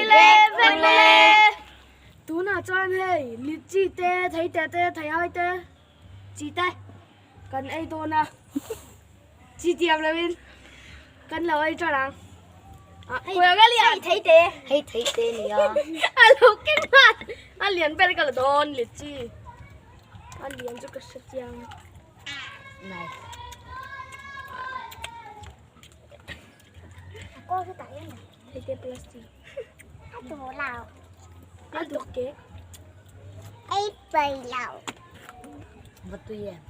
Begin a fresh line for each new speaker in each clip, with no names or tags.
Le vek le. Tunah chuan hei litchi te theite te theihai te chi te kan ei dawn a chi tiam loin kan lo ei tan ang.
Hei theite hei theite nia.
A lo keng nghal a lian ber ka la dawn litchi a lian chu ka hre chiang.
Nice.
Theite plastic. A dawk ke.
Va tui em.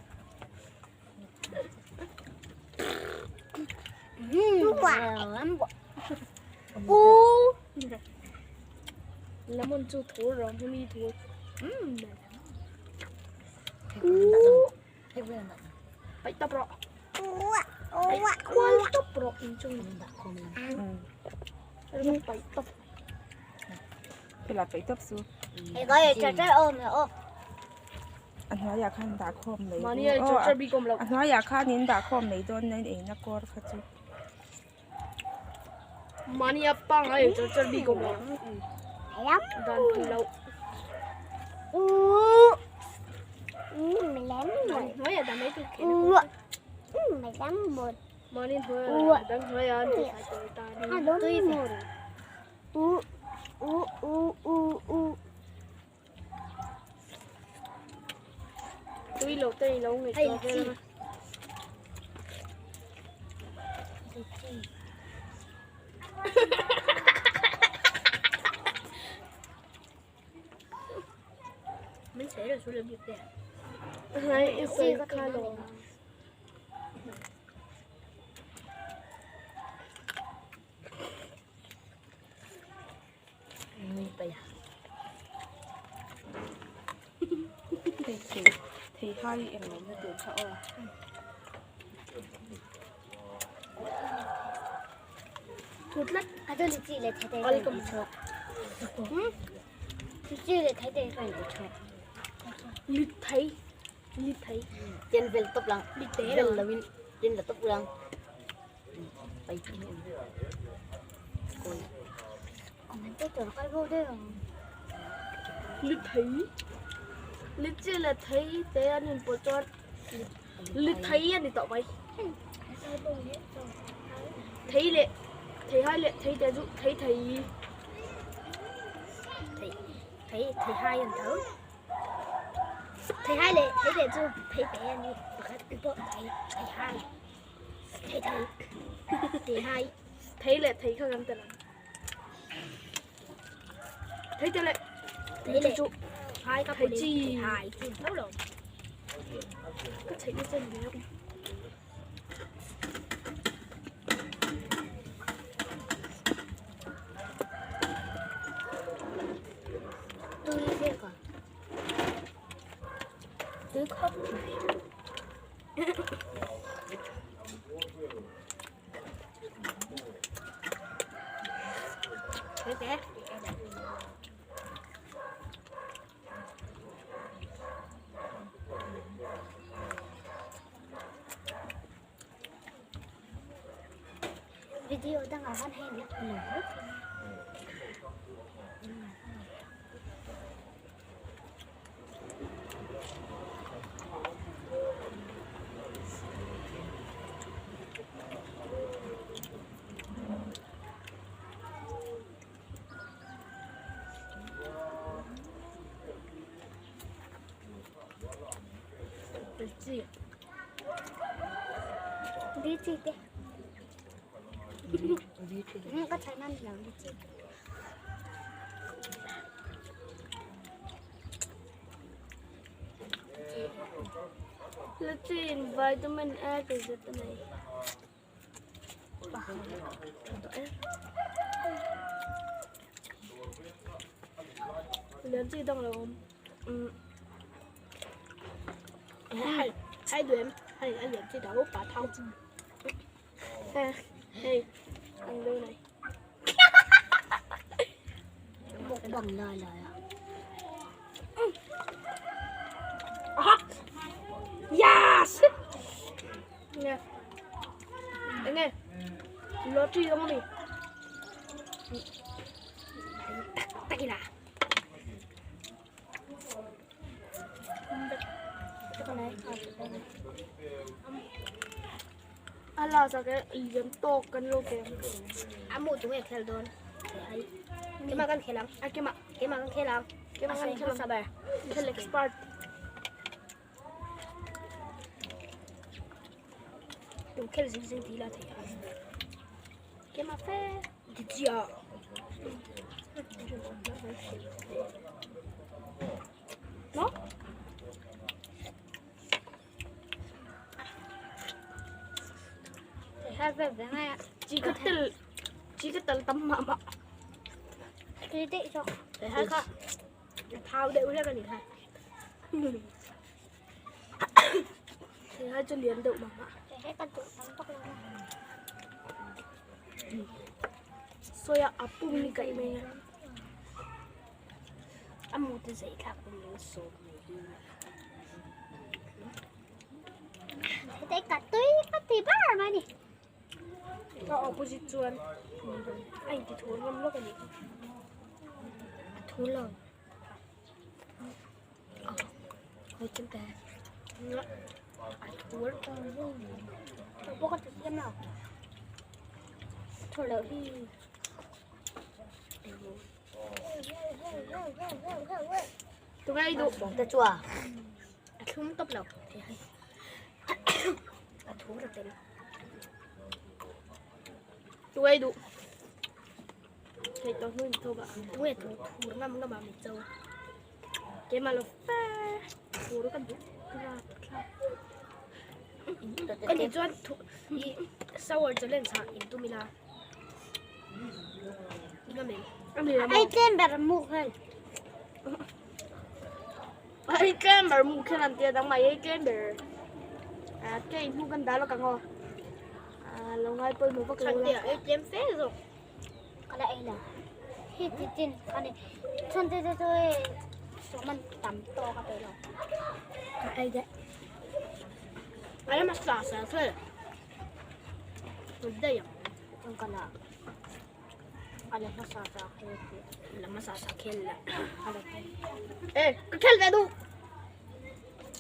U. Lemon chu thu rawng hi mi thu. U. Paih tawp rawh. Paih kual tawp rawh in chung. Paih tawp.
Hela paih tawp su. A hnuaiah khan dah khawm mai a hnuaiah khan in dah khawm mai dawn nen eina kawr kha chu.
Mahni a pangai ei char char bik awm lo dan phal loh. Hnuaiah dah mai tur khen a. Mahni hnuaiah dang hnuaiah an ti fai tur ta a ni. Tui lo te i lo ngaihtuah vel ang a. Hai i sawi kha lo.
Thei thei thei hai eng lo na tur kha aw.
Lit thei lit thei
Tiền vel top lang. Vel lo in tiền là top lang.
Lit thei lit chi leh thei te an inpawlh chuan lit thei a ni tawh mai thei leh thei hai leh thei te chu thei thei
Thei thei hai an tho. Thei hai leh thei te chu thei te an ni pakhat pawh thei thei hai. Thei thei thei hai.
Thei leh thei kha kan tel ang. Thei te leh
Thei leh
chu
hai ka
thei
pawh
chi.
thei hai chu tho lo.
Ka chheih na chen ve ang.
Tui ve ka. Tui khop mai. Thế thế. Video dangah khan hei lak lo.
Chi.
Đi chi kìa. Có thể ăn nhiều đi chi.
Chi in vitamin A te zet a nei. Lian chi dang lo awm. Umm hai hai duem hai a lian chi dang upa thau. Hei ang deuh nei.
Mukbang lai lai a.
Aha! Yes! Nge. Enge. Lottery dang ami.
Tak tak ila.
A last ah khan lian tawk kan lo pe ang.
A mu chung e khel dawn. Keimah kan khel ang.
A keimah.
Keimah kan khel ang.
Keimah kan khel ang. Khel expert.
Tum khel zing zing ti la thei a.
Keimah fe.
Dichia.
No? Chi ka tel chi ka tel tam mah mah.
Thei kha thau deuh hlek a ni kha.
Thei hai chu lian deuh mah mah. Soya a pum ni kaih mai a.
A mu te zei thlak pum lo sawm mai hi. Thei ka tui ka ti bar mai ni.
A opposite chuan a inti thur ngam lawk a ni.
A thur lo. A thur. Bố con thử xem nào. Thur lo hi.
Tụi bay đủ.
Ta chua. A thlum tawp lo. A thur a tel.
Tụi bay đủ. Thầy tao nuôi thôi bạn.
Tui thur thur ngam ngam mi châu.
Keimah lo fe. Thur kan duh.
Ka ni chuan i sour challenge ah in tum ila. Ing a mel.
Ai tlem ber mu khan. Ai tlem ber mu khan an tia dang mai ai tlem ber. À cái mu kan da lo kang o. À lo ngai poi mu vak lo la.
Ai tlem fe zo. Kala ai la. Hi ti tin ani chan te te toi so man tam to ka pe lo.
Ai de.
Ai ma sa sa fe. Đây à. Trong kala. Ala ma sa sa khel. La ma sa sa khel la. Ala.
Ê, ka khel ve du.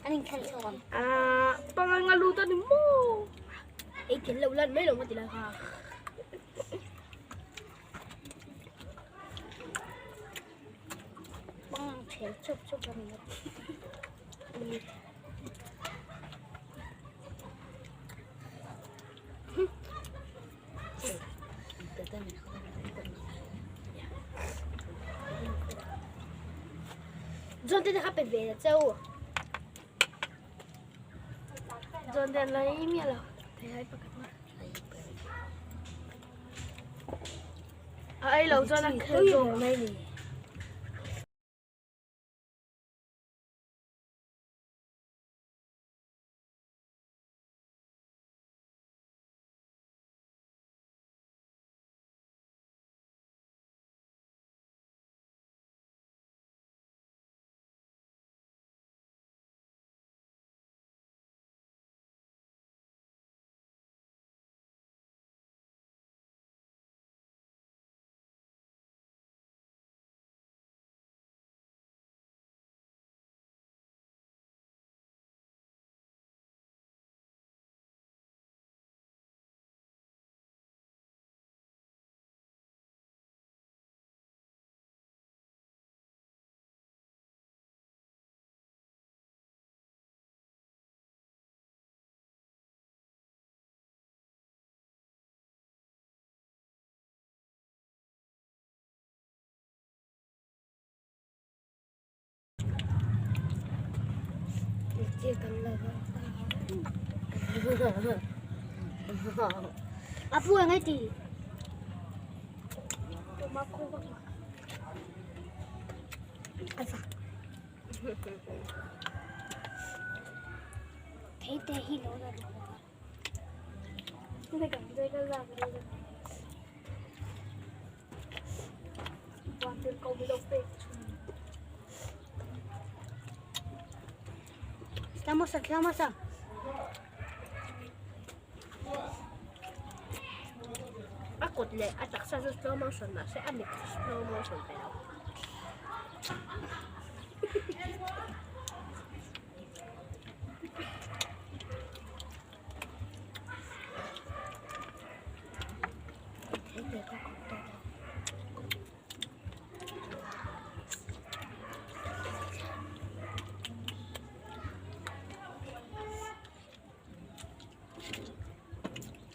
Anh khel cho con.
À, pangangalutan ni mo.
Ei khel lo lan mai lo ma ti la kha. Bang khel chup chup ra mình. John te kha pe ve chau.
John te lai mi lo. Thei hai pakat ma. Ai lo John a khel zo mai ni.
Apu ang ti. Thấy tê hi lỗ ra. Estamos, estamos.
A kut
kut leh a taksa chu slow motion mahse a mit chu slow motion ve lo.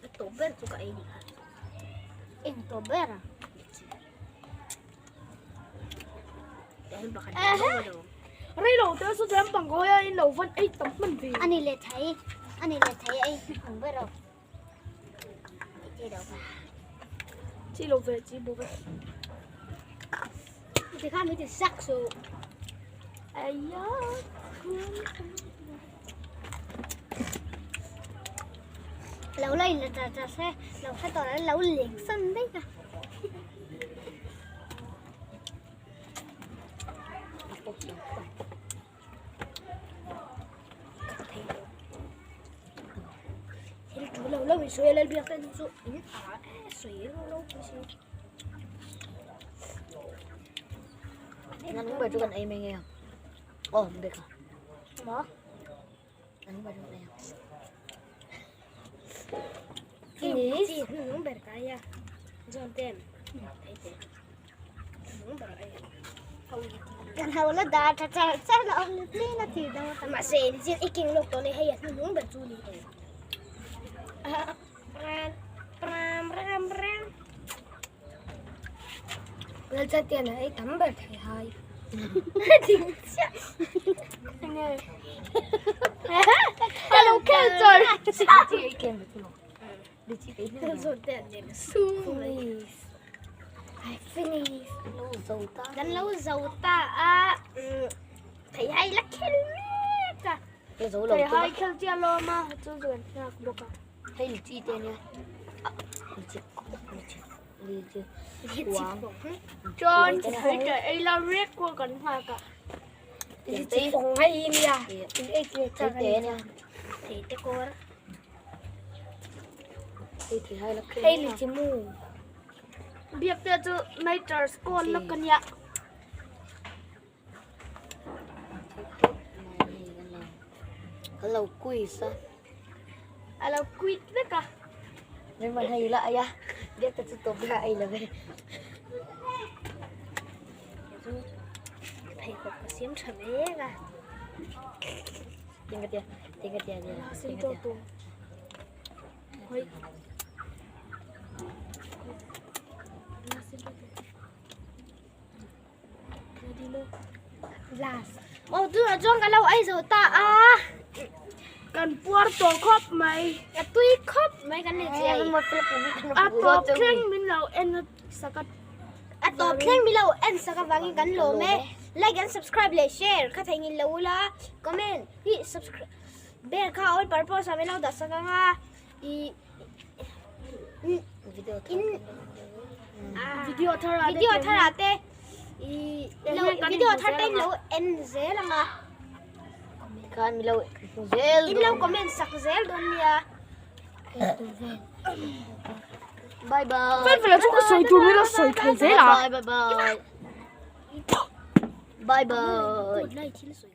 A tawp ber chu ka ei ni kha.
Eng tawp ber a? Rei lo te chu tlem pang kawia in lo van ei tam hman ve.
Ani leh thei, ani leh thei ei ang ber o. Ei lo ka.
Chi lo ve chi bo ve.
Ti kha mi ti sak su.
Aya.
Lo lai la ta ta se, lo kha to la lo leng san dei ka. Thil ṭul lo lo in sawi a Lalbiak te chu in a sawi lo lo pawh si.
Nan ber chu kan ei mai nge a. Aw bek a.
Maw?
Nan ber chu kan ei a.
Finish. Nung ber ka ei a. John ten. Thei te. Nung ber ei a. Kan hau la da tha char char la awm ni tlin a thi dang a mahse chin i king lawk tawh nei hei a hnuhnung ber chu ni tawh ram ram ram
Lalchatian a ei tam ber thei hai. Ka lo khel char.
I finish. Kan lo zo ta a thei hai la khel mek a.
Thei hai khel tia lawm a chu chu kan nghak bawk a.
Hei lichi te nia. Lichi lichi lichi.
Chuan thei te ei la rek ko kan nghak a. Lichi fong hai nia. In ei te
Thei te nia.
Thei te kawr.
Hei thei hai la khel.
Hei lichi mu. Biak te chu nature school la ka nia.
Kan lo quiz a.
A lo quiz vek a.
Nên mà hay lại á. Biak te chu tawp la ei lo ve.
Thei kawp ka siam tha mek a.
Tinga tia tinga tia nia.
Sim to tu. Hoi.
Last. Oh, tu a chuan ka lo ei zo ta a.
Kan puar tawh khawp mai.
A tui khawp mai kan ni chiai.
A tawp thleng min lo en sak a.
A tawp thleng min lo en sak avangin kan lawm e. Like and subscribe leh share kha theihin lo ula. Comment hi subscribe bell kha all purpose ah min lo dah sak ang a. I in
video thar ah
video thar ah te i lo video thar te in lo en zel ang a.
Khan mi lo zel
In lo comment sak zel dawn nia.
Bye bye.
Fel fel chu ka sawi tur mi lo sawi thei zel a.
Bye bye bye. Bye bye.
Good night thil sawi.